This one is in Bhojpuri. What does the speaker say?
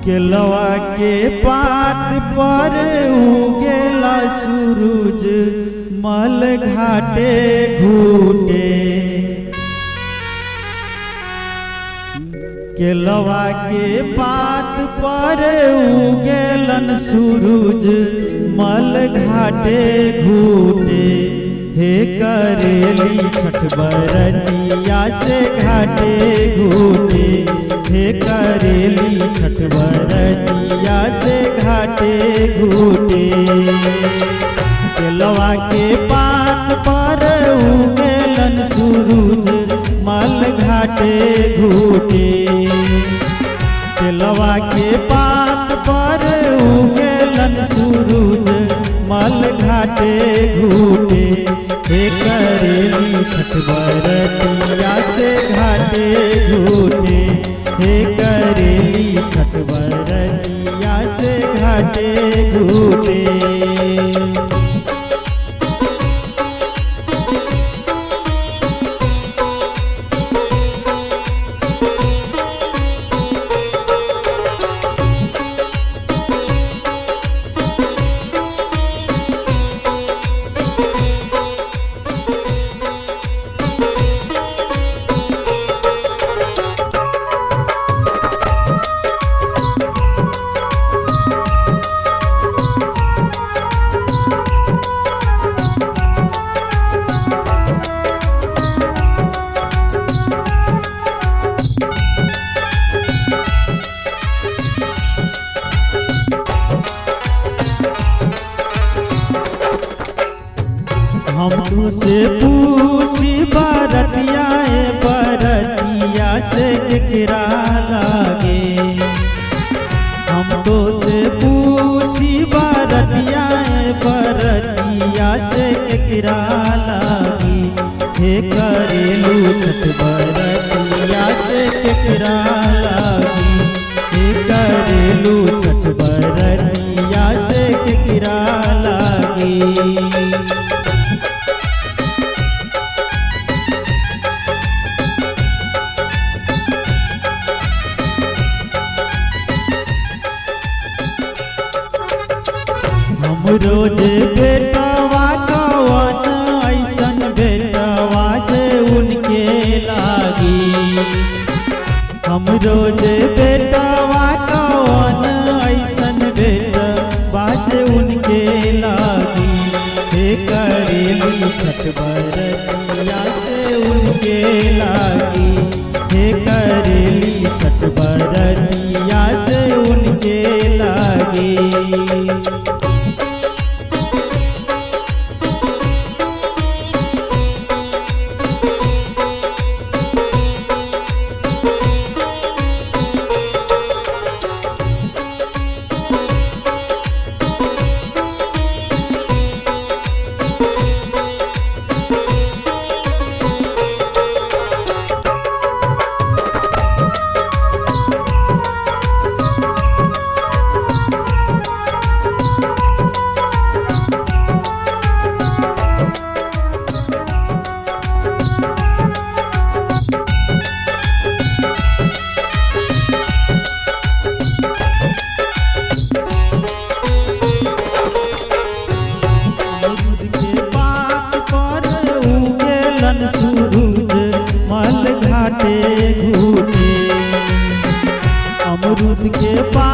केलवा के पात पर उगेला सूरज मल घाटे घूटे। केलवा के पात पर उगेलन सूरज मल घाटे घूटे। हे करेली छठ बरतिया से घाटे घूटे। हे करेली छठ बरतिया से घाटे घूटे। केलवा के पात पर उगेलन सूरज मल घाटे घूटे। केलवा के पात पर उगेलन सूरज मल घाटे घूटे। हे करेली छठ बरतिया से घाटे घूटे। हे करेली छठ बरतिया से घाटे घूटे। हम तुझसे पूछी बरतिया बरतिया से केकरा लागे। हम तो से पूछी बरतिया बरतिया से केकरा लागी। हे करेलू छठ बरतिया से केकरा लागी। हे करेलू छठ बरतिया से केकरा लागी। हम रोज बेटवा कवन ऐसन बेटवा जे उनके लागी। हम रोज बेटवा कवन ऐसन बेटवा जे उनके लागी। हे करेली छठ बरतिया से उनके लागी। हे करेली छठ बरतिया से उनके लागी। सूरज मल घाटे घूटे। अमरूद के पात